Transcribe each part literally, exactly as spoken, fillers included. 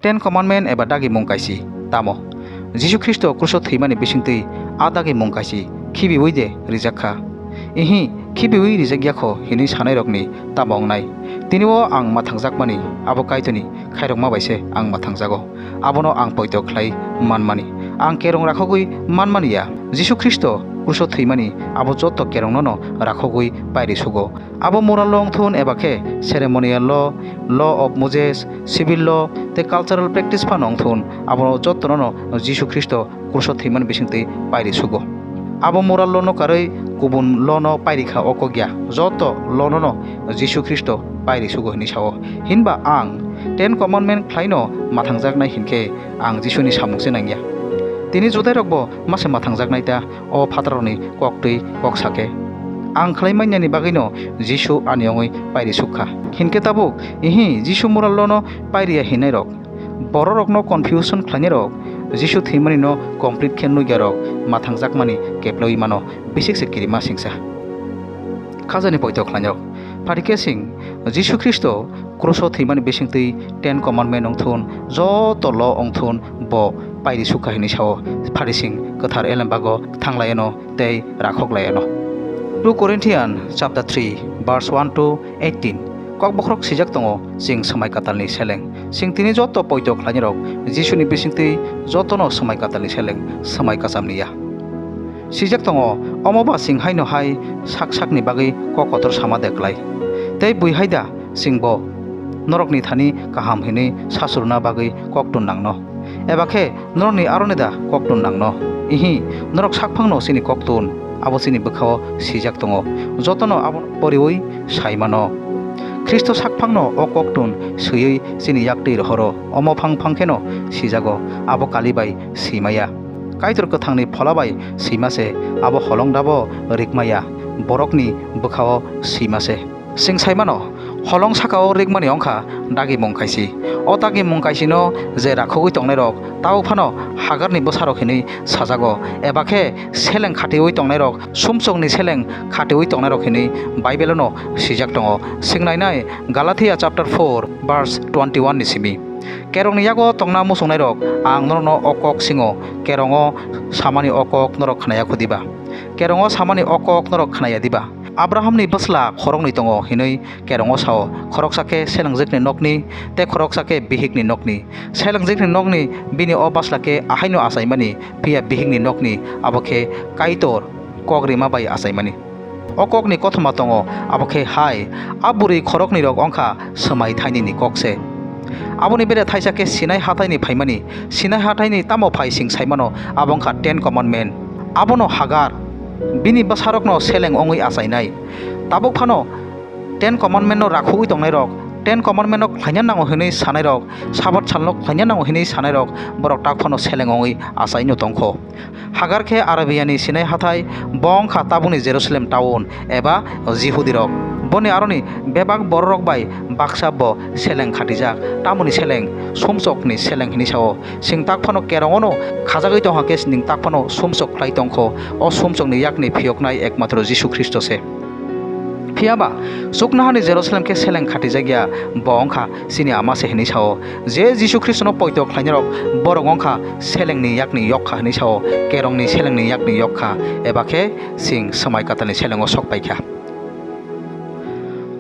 Ten Commandment eba dagimung kaisi tamo? Jisu Khristo kruso thwimani bisingtwi a dagimung kaisi khibiui de rijak kha? Ihi, khibiui rijak ya kho hinui sanairokni tamo wngnai? Tini-o ang mathangjakmani abo Kaitorni khairokma bai se ang mathangjago. Abono ang poito khlai manmani. Ang kerong rakhogwi manmani ya. Jisu Khristo kruso thwimani abo joto kerongno no rakhogwi pairi sugo. Abo moral law wngthun eba khe ceremonial law, law of Moses, civil law tei cultural practice phano wngthun, abo jotono no Jisu Khristo kruso thwimani bisingtwi pairi sugo. Abo moral law no karwi kubun law no pairi kha o kok ya, joto law no no Jisu Khristo pairi sugo hinwi sao. Hinba ang Ten Commandment khlaino mathangjaknai hinkhe ang Jisuni samung se nangya. Tini Judairokbo mase mathangjaknai ta o phatarrokni koktwi kok sake. Ang khlai manyani bagwino Jisu ani wngwi pairi sukha. Hinkhe tabuk, ihi, Jisu moral law no pairiya hinnairok, bororokno confusion khlainairok, Jisu thwimanino complete khe nukyarok mathangjakmani keplaiwi mano, bisik se kirima singsa. Khajani poito khlainairok. Phati khe sing, Jisu Khristo kruso thwimani bisingtwi Ten Commandment wngthun, joto law wngthun bo pairi sukha hinwi sao. Phati sing kwthar elembago thanglaiyano tei rakhok laiano. Two Corinthian chapter three verse one to eighteen. Kok bokhorok swijak tongo, chwng swmai katalni seleng. Chwng tini joto poito khlainirok Jisuni bisingtwi jotono swmai katalni seleng, swmai kachamni ya. Swijak tongo, omo ba chwng haino hai sak sakni bagwi kok kotor sama de klai. Tei bui hai da chwngbo norokni thani kaham hinwi sasuruna bagwi koktun nangno? Eba khe norokni aroni da koktun nangno? Ihi, norok sakphangno chini koktun, abo chini bwkhao swijak tongo. Jotono abo poriui sai mano. Khristo sakphangno o koktun swiwi chini yaktwi rohoro. Omo phang phang kheno swijago, abo kali bai swi maya. Kaitor kwthangni phola bai swi ma se, abo holong dabo rik maya, borokni bwkhao swi ma se. Chwng sai mano, holong sakao rikmani wngkha dagimung kaisi. O dagimung kaisino je rakhogwi tongnairok tabuk phano Hagarni bwsarok hinwi sajago, eba khe seleng khatiui tongnairok, sumsokni seleng khatiui tongnairok hinwi Bible-o no swijak tongo. Chwng nainai Galatia chapter four verse twenty-one ni simi. Kerongni yago tongna muchungnairok, ang norokno o kok singo, kerongo samani o kok norok khnaya kho diba? Kerongo samani o kok norok khnaya diba? Abrahamni bwsla khoroknwi tongo hinwi kerongo sao, khoroksa khe selengjwkni nokni, tei khoroksa khe bihikni nokni. Selengjwkni nokni bini o bwsla khe ahaino achaimani, phiya bihikni nokni abo khe Kaitor kok rima bai achaimani. O kokni kothoma tongo, abo khe hai, a bwrwi khoroknwirok wngkha swmai thainini kok se. Aboni bere thaisa khe Sinai hathaini phaimani. Sinai hathaini tamo phai chwng sai mano, abo wngkha Ten Commandment. Abono Hagar bini bwsarokno seleng wngwi achainai. Tabuk phano Ten Commandment-no rakhugwi tongnairok, Ten Commandment-no khlaina nango hinwi sanairok, Sabat salno khlaina nango hinwi sanairok, borok tak phano seleng wngwi achaino tongkho. Hagar khe Arabiani Sinai hathai, bo wngkha tabukni Jerusalem town eba Jihudirok. Boni aroni bebak bororok bai baksa bo seleng khatijak, tamoni seleng, sumsokni seleng hinwi sao. Chwng tak phano kerongono khajagwi tongkha khe, chwng tak phano sumsok khlai tongkho. O sumsokni yakni phiyoknai ekmatro Jisu Khristo se. Phiya ba, chuknohani Jerusalem khe seleng khatijak ya, bo wngkha chini Ama se hinwi sao. Je Jisu Khristono poito khlainarok, borok wngkha selengni yakni yok kha hinwi sao, kerongni selengni yakni yok kha, eba khe chwng swmai katalni selengo sok pai kha.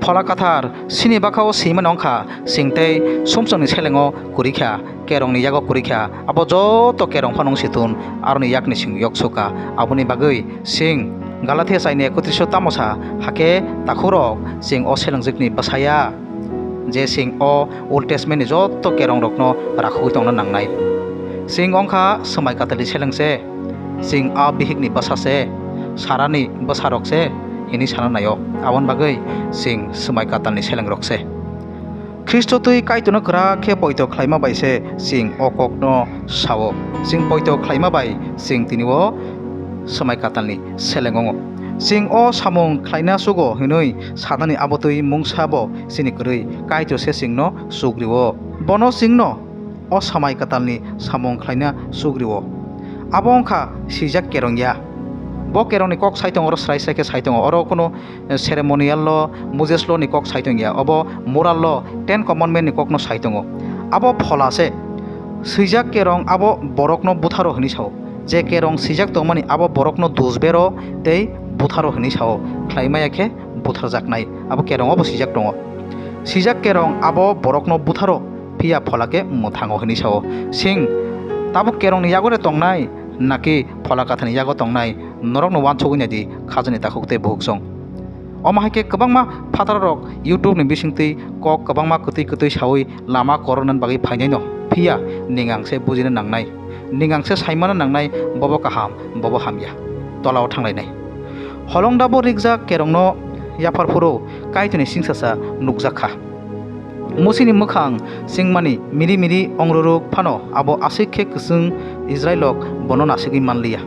Phola Kathar chini bwkhao swimani wngkha, chwng tei sumsokni selengo kwrwi kha, kerongni yago kwrwi kha, abo joto kerong phano wng si thun, aroni yakni chwng yok su kha. Aboni bagwi chwng Galatia chaini ekotris o tamo sa, hakhe takhukrok, chwng o selengjwkni bwsa ya je chwng o Old Testament ni joto kerongrokno rakhogwi tongna nangnai. Chwng wngkha swmai katalni seleng se, chwng a bihikni bwsa se, Sarani bwsarok se hinwi sana naio. Aboni bagwi chwng swmai katalni selengrok se. Khristo twi Kaitorno kwrak khe poito khlaima bai se chwng o kokno sao. Chwng poito khlaima bai chwng tini o swmai katalni seleng wngo. Chwng o samung khlaina chugo hinwi sanani abo twi mungsa bo chini kwrwi Kaitor se chwngno chukrio. Bono chwngno o swmai katalni samung khlaina chukrio. Abo wngkha swijak kerong ya. Bo kerongni kok sai tongo, oro srai srai khe sai tongo. Oro kunu ceremonial law, Moses law ni kok sai tong ya, obo moral law, Ten Commandment ni kokno sai tongo. Abo phola se, Swijak kerong abo borokno butharo hwnwi sao. Je kerong swijak tongmani abo borokno dusbero tei butharo hwnwi sao, khlai maya khe butharjaknai. Abo kerongo bo swijak tongo. Swijak kerong abo borokno butharo, phiya phola khe mwthango hwnwi sao. Sing tabuk kerongni yago de tongnai, naki phola kathani yago tongnai, norokno uansugwi naidi khajani takhuk tei bukhuk chwng. Omo hai khe kwbangma phatarrok YouTube ni bisingtwi kok kwbangma kwtwi kwtwi saui lama koroknani bagwi phainaino, phiya ningang se bujina nangnai, ningang se saimana nangnai, bobo kaham, bobo hamya, tolao thanglainai. Holongdabo rikjak kerongno yaphar phuru Kaitorni singsacha nukjak kha. Musini mwkhang chingmani miri miri ongrwrwk phano abo aswk khe kwchwng Israilrok bono nasigwi manliya.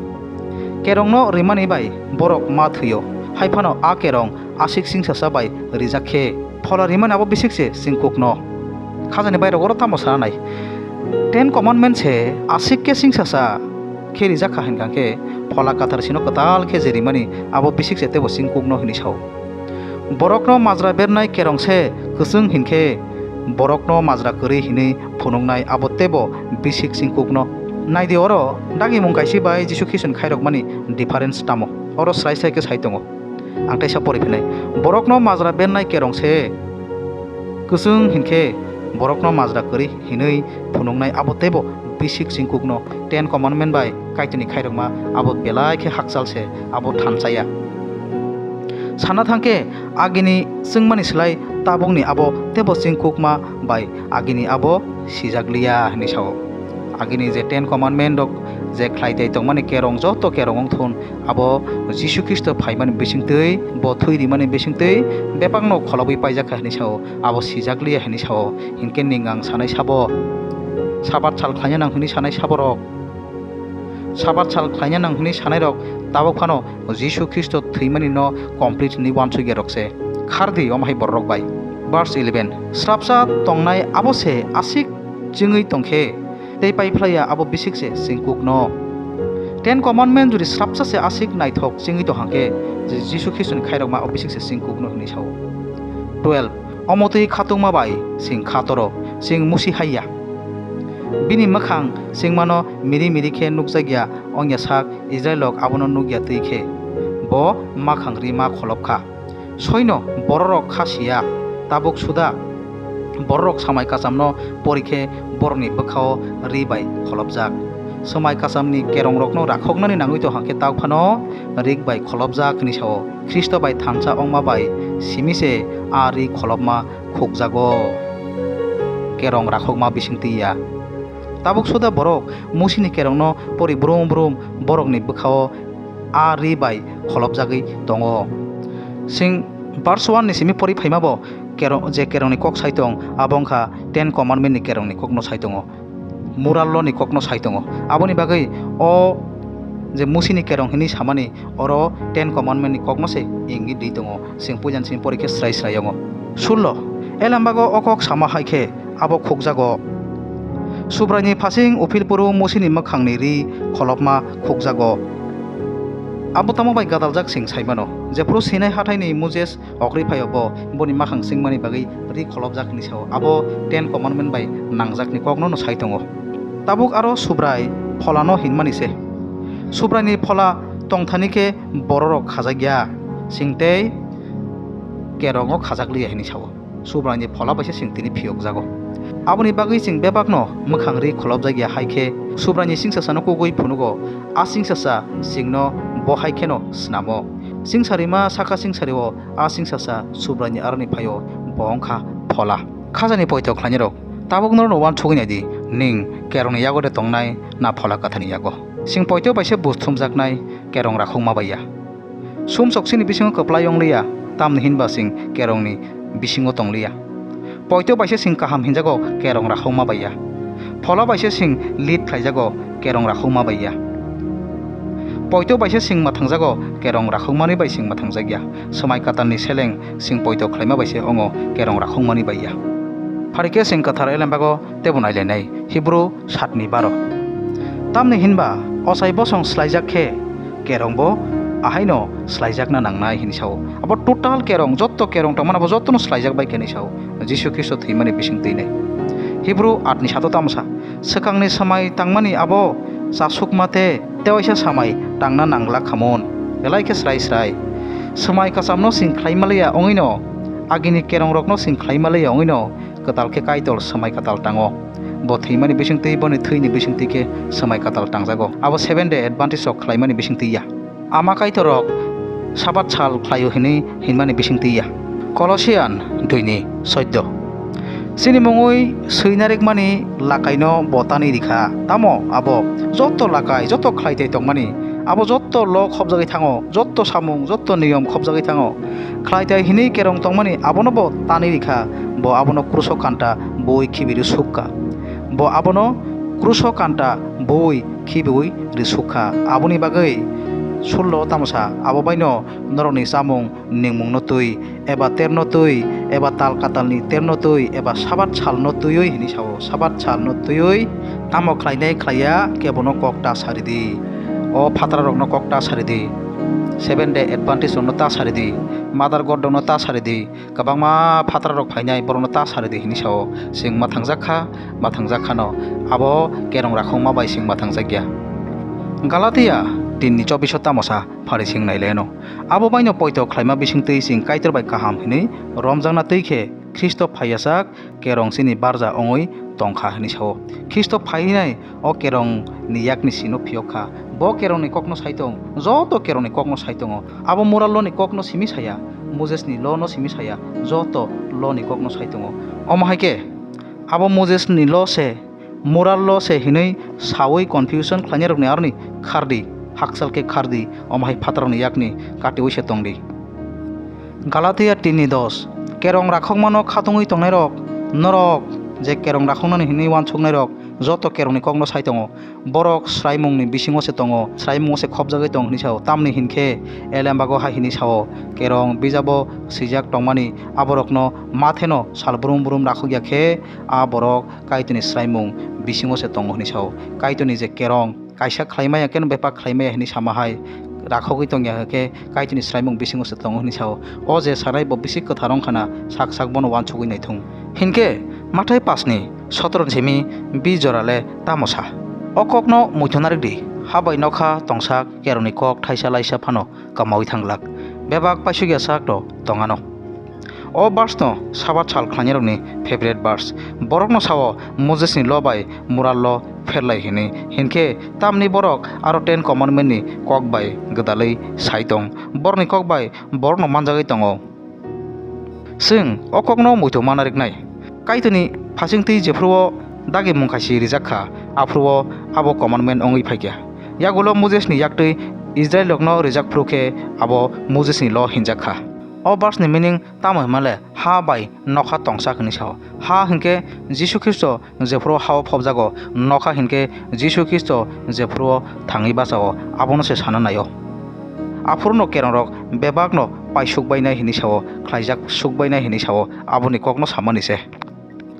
Kerongno rimani bai borok ma thwio, hai phano a kerong aswk singsacha bai rijak khe phola rimani abo bisik se chingkukno. Khajani bairok oro tamo sana nai? Ten Commandment se aswk khe singsacha khe rijak kha hwnkha khe phola kathar sino kwtal khe je rimani abo bisik se teibo chingkukno hwnwi sao. Borokno majra bernai kerong se kwchwng hinkhe borokno majra kwrwi hinwi phunuknai abo teibo bisik chingkukno. Naidi oro dagimung kaisi bai Jisu Khriston khairokmani difference tamo? Oro srai srai khe sai tongo. Ang teisa pori phinai. Borokno majra bernai kerong se kwchwng hinkhe borokno majra kwrwi hinwi phunuknai abo teibo bisik chingkukno. Ten Commandment bai Kaitorni khairokma abo belai khe hakchal se, abo thansa ya. Sana thangkhe agini chwngmani slai tabukni abo teibo chingkukma bai agini abo sijak liya hwnwi sao. Agini je Ten Commandment rok je khlai tei tongmani kerong joto kerong wng thun, abo Jisu Khristo phaimani bisingtwi, bo thwi rimani bisingtwi bebakno kholobwi paijak kha hwnwi sao, abo sijak liya hwnwi sao. Hinkhe ning ang sanai sabo? Sabat sal khlaina nang hwnwi sanai saborok? Sabat sal khlaina nang hwnwi sanairok tabuk phano Jisu Khristo thwimani no complete hwnwi uansukya rok se. Khardi omo hai bororok bai. Verse eleven, srapsa tongnai abo se aswk chwngwi tongkhe, tei pai phlaiya abo bisik se chwngkukno. Ten Commandment jodi srapsa se aswk naithok chwngwi tongkha khe, je Jisu Khristoni khairokma abo bisik se chwngkukno hwnwi sao. Twelve, omo twi khatungma bai chwng khatoro, chwng musi haiya. Bini mwkhang chwngmano miri miri khe nukjakya, wngya sak Israilrok abono nukya twi khe bo makhang rima kholop kha. Soino bororok kha siya, tabuk suda bororok samai kachamno pori khe borokni bwkhao ri bai kholopjak. Samai kachamni kerongrokno rakhoknani nangwi tongkha khe tak phano rik bai kholopjak hwnwi sao. Khristo bai thansa wngma bai simi se a ri kholopma khukjago, kerong rakhokma bisingtwi ya. Tabuk suda borok Musini kerongno pori brum brum borokni bwkhao a ri bai kholopjagwi tongo. Chwng verse one ni simi pori phaima bo kerong, je kerongni kok sai tong, abo wngkha Ten Commandment ni kerongni kokno sai tongo, moral law ni kokno sai tongo. Aboni bagwi o je Musini kerong hwnwi samani, oro Ten Commandment ni kokno se ingwi di tongo. Chwng puila ni simi pori khe srai srai wngo. Sullo, elembago o kok sama hai khe abo khukjago. Subraini phasing uphil phuru Musini mwkhangni ri kholopma khukjago. Abo tamo bai gadaljak chwng sai mano? Jephuru Sinai hathaini Moses okrwi phaio bo boni makhang chwngmani bagwi ri kholopjak hwnwi sao. Abo Ten Commandment bai nangjakni kokno no sai tongo. Tabuk aro Subrai pholano hinmani se. Subraini phola tongthani khe bororok khajak ya, chwng tei kerongo khajak liya hwnwi sao. Subraini phola bai se chwng tini phiyokjago. Aboni bagwi chwng bebakno mwkhang ri kholopjak ya hai khe Subraini singsasano kugui phunugo, a singsacha chwngno bo hai kheno snamo. Singsarima saka singsario a singsacha Subraini aroni phaio, bo wngkha phola. Khajani poito khlainirok, tabuk norokno uansugwi naidi, ning kerongni yago de tongnai na phola kathani yago? Chwng poito bai se buj thumjaknai kerong rakhokma bai ya. Sumsok chini bisingo kwplai wng liya, tamni hinba chwng kerongni bisingo tong liya. Poito bai se chwng kaham hinjago kerong rakhokma bai ya. Phola bai se chwng lead khlaijago kerong rakhokma bai ya. Poito bai se chwng mwthangjago, kerong rakhokmani bai chwng mwthangjak ya. Swmai katalni seleng chwng poito khlaima bai se wngo, kerong rakhokmani bai ya. Phari khe chwng kwthar elembago teibo nailainai, Hibru satni baro. Tamni hinba ochai bosong slaijak khe kerongbo ahaino slaijakna nangnai hwnwi sao. Abo total kerong, jotto kerong tongmani abo jottono slaijak bai khe hwnwi sao, Jisu Khristo thwimani bising twinai. Hibru atni sato tamo sa? Swkangni swmai tangmani abo chasukma tei tewaisa swmai tangna nangla khamun. Belai khe srai srai. Swmai kwchamno chwng khlai maliya wngwino, agini kerongrokno chwng khlai maliya wngwino, kwtal khe Kaitor swmai kwtal tango. Bo thwimani bisingtwi, boni thwini bisingtwi khe swmai kwtal tangjago. Abo Seventh Day Adventist rok khlaimani bisingtwi ya. Ama Kaitor rok Sabat sal khlaio hinwi hinmani bisingtwi ya. Colossian dui ni soddo. Chini mungwi swi narikmani lakaino bo tanwi rikha. Tamo abo joto lakai, joto khlaitai tongmani, abo joto lo khopjagwi thango, joto samung, joto niyom khopjagwi thango. Khlaitai hinwi kerong tongmani abono bo tanwi rikha. Bo abono kruso kanta bui khibi rwsukha. Bo abono kruso kanta bui khibiui rwsukha. Aboni bagwi sullo tamo sa, abo baino norokni chamung ningmungno twi, eba terno twi, eba tal katalni terno twi, eba Sabat salno twiwi hinwi sao. Sabat salno twiwi tamo khlainai khlaiya kebono kok ta saridi. O phatrarokno kok ta saridi. Seventh Day Adventist rokno ta saridi. Mother God rokno ta saridi. Kwbangma phatrarok phainai, borokno ta saridi hinwi sao. Chwng mathangjak kha, mathangjak khano. Abo kerong rakhokma bai chwng mathangjak ya. Galatia tin ni chobbish o tamo sa, phari chwng nai le ano. Abo baino poito khlaima bisingtwi chwng Kaitor bai kaham hinwi romjakna twi khe Khristo phaiyasak kerong chini barja wngwi tongkha hinwi sao. Khristo phainai o kerong ni yakni sino phiyok kha. Bo kerong ni kokno sai tong, joto kerong ni kokno sai tongo. Abo moral law ni kokno simi saya, Moses ni law no simi saya, joto law ni kokno sai tongo. Omo hai khe abo Moses ni law se, moral law se hinwi saui confusion khlainai rokni aroni khardi, hakchal khe khardi, omo hai phatarokni yakni katiui se tongdi. Galatia tin ni dos. Kerong rakhokmano khatungwi tongnairok, norok je kerong rakhoknani hinwi uansuknairok, joto kerongni kokno sai tongo. Borok swraimungni bisingo se tongo, swraimungo se khopjagwi tong hinwi sao. Tamni hinkhe Elembago hai hinwi sao, kerong bijabo swijak tongmani aborokno matheno sal brum brum rakhokya khe, a borok Kaitorni swraimung bisingo se tongo hinwi sao. Kaitorni je kerong kaisa khlai maya khe no bebak khlai maya hinwi sama hai rakhogwi tongya khe Kaitorni swraimung bisingo se tongo hinwi sao. O je sanai bo bisi kwthar wng khana sak sak bono uansugwi naithung. Hinkhe Mathai pash ni sotoro ni simi bi jora le tamo sa? O kokno muitu narik di, ha bai nokha tongsak kerongni kok thaisa laisa phano kamaui thang glak. Bebak paisukya sak rok tong ano. O verse no Sabat sal khlainai rokni favorite verse. Borok no sao Moses ni law bai moral law pherlai hinwi. Hinkhe tamni borok aro Ten Commandment ni kok bai gwdalwi sai tong. Borok ni kok bai borok no manjagwi tongo. Chwng o kokno muitu mana riknai. Kaitorni phasingtwi jephru o dagi mung kaisi rijak kha, aphru o abo commandment wngwi phaikha. Yagulo Moses ni yaktwi Israel rokno rijak phru khe abo Moses ni law hinjak kha. O verse ni meaning tamo hwnma le ha bai nokha tongsak hinwi sao. Ha hinkhe Jisu Khristo jephru o ha-o phobjago, nokha hinkhe Jisu Khristo jephru o thangwi bachao, abono se sana naio. Aphuru no kerong rok bebak no paisuk bainai hinwi sao, khlaijak suk bainai hinwi sao, aboni kokno samani se.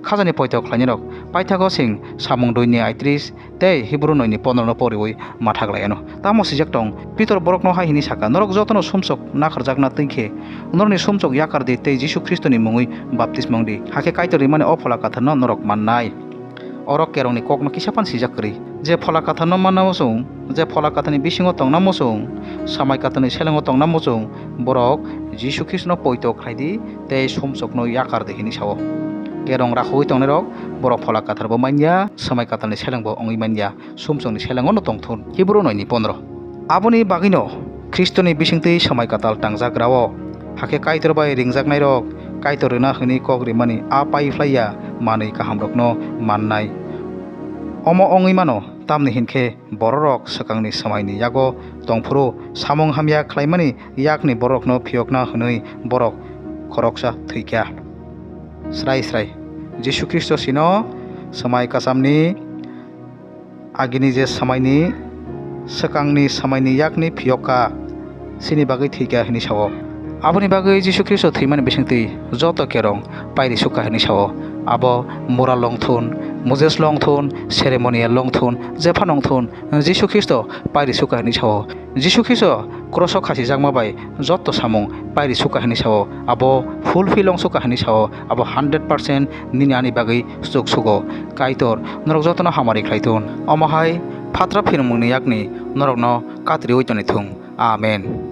Khajani poito khlainai rok paithago chwng Samung dui ni aitris tei Hibru noi ni pondro no poriwi mathak lai ano. Tamo swijak tong, Pitor borokno hai hwnwi saka, "Norok jotono sumsok nakharjakna twi khe norokni sumsok yakar di tei Jisu Khristoni mungwi baptisma wng di, hakhe Kaitor rimani o Phola Kwtharno norok mannai." Oro kerongni kokno kisa phano swijak kwrwi. Je Phola Kwtharno manna muchung, je Phola Kwtharni bisingo tongna muchung, Swmai Kwtharni selengo tongna muchung, borok Jisu Khristono poito khlai di tei sumsokno yakar di hwnwi sao. Kerong rakhogwi tongnairok borok Phola Kwtharbo manya, Swmai Kwtharni selengbo wngwi manya. Sumsokni selengo no tongthun. Hibru noi ni pondro. Aboni bagwino Khristoni bisingtwi Swmai Kwtal tangjakrao, hakhe Kaitor bai ringjaknairok Kaitor rwna hwnwi kok rimani a pai phlai ya manwi kahamrokno mannai. Omo wngwi mano, tamni hinkhe bororok swkangni swmaini yago tongphuru samung hamya khlaimani yakni bororokno phiyokna hwnwi borok khoroksa thwikha. Srai srai, Jisu Khristo sino Swmai Kwchamni agini je swmaini, swkangni swmaini yakni phiyok kha, chini bagwi thwi kha hwnwi sao. Aboni bagwi Jisu Khristo thwimani bisingtwi joto kerong pairi sukha hwnwi sao. Abo mural longthun, Moses longthun, ceremonial longthun, jephano wngthun, Jisu Khristo pairi sukha hwnwi sao. Jisu Khristo Kroso khasijakma bai jotto samung pairi sukha hinwi sao, abo fulfill wng sukha hinwi sao, abo hundred percent nini ani bagwi chuk sugo. Kaitor norok jotono hamari khlai thun. Omo hai phatra phirmungni yakni norokno katriwi toni thung. Amen.